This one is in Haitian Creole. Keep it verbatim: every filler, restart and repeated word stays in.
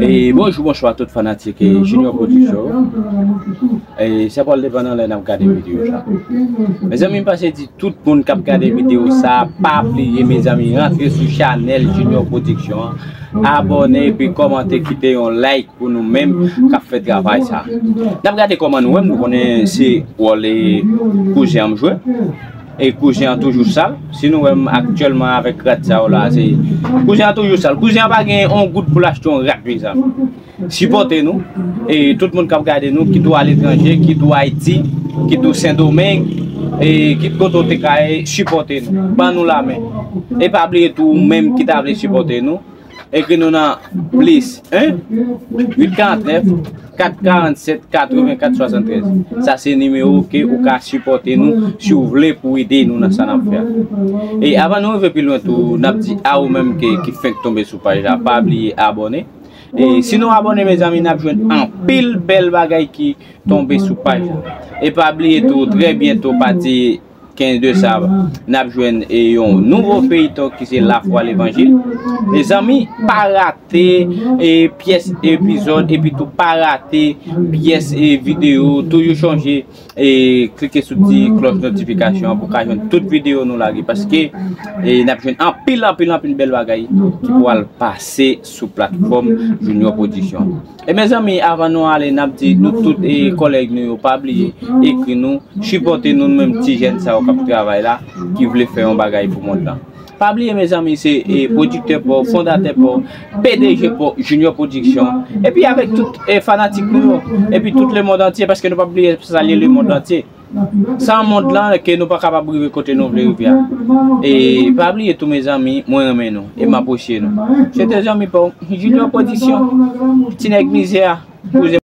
E bonjou, bonswa tout fanatik, e, Junior Production. E se pral depann nan lè n ap gade videyo sa. Mezanmi, m pase di tout moun k ap gade videyo sa, pa bliye, mezanmi, rantre sou chanèl Junior Production an, abòne epi kòmante, kite yon like pou nou menm k ap fè travay sa. N ap gade kòman nou wè m, nou konnen se wòl, e, kouzen an m jwe. E kouzen an toujou sal. Si nou wè m aktyèlman avèk rad sa yo la, se kouzen an toujou sal. Kouzen an pa gen yon goud pou l achte yon rad, mezanmi. Sipòte nou. E tout moun k ap gade nou, kit ou aletranje, kit ou Ayiti, kit ou Sendomeng, e kit kote w te ka ye, sipòte nou. Ban nou lamen. E pa bliye tou, ou menm ki ta vle sipòte nou, ekri nou nan plis en uit karant nèf kat karant sèt katrevenkat swasanntrèz. Sa se nimewo ke ou ka sipòte nou si w vle pou ede nou nan sa n ap fè a. E avan nou rive pi lwen tou, n ap di a ou menm ke, ki fenk tonbe sou paj la, pa bliye abòne. E si nou abòne, mezanmi, n ap jwenn anpil bèl bagay ki tonbe sou paj la. E pa bliye tou, trè byento, pati kenz desab, n ap jwenn, e, yon nouvo feyton ki se Lafwa Levanjil. Mezanmi, pa rate, e, pyès epizòd, epi tou pa rate pyès, e, videyo. Toujou chonje, e, klike sou ti klòch notifikasyon an pou ka jwenn tout videyo nou lage, paske, e, n ap jwenn anpil, anpil, anpil bèl bagay ki pral pase sou platfòm Junior Production. E mezanmi, avan nou ale, n ap di nou tout, e, kòlèg nou yo, pa bliye ekri nou, sipòte nou, nou menm ti jèn sa yo k ap travay la, ki vle fè yon bagay pou mond lan. Pa bliye, mezanmi, se, e, pwodiktè pa w, fondatè pa w, P D G pa w, Junior Production. Epi avèk tout, e, fanatik nou yo, epi tout lemonn antye, paske nou p ap bliye salye lemonn antye. San mond lan, ke nou pa kapab rive kote nou vle rive a. E pa bliye tou, mezanmi, mwen renmen nou, e m apresye nou. Se te zanmi pa w, Junior Production, ti nèg mizè a, kouzen.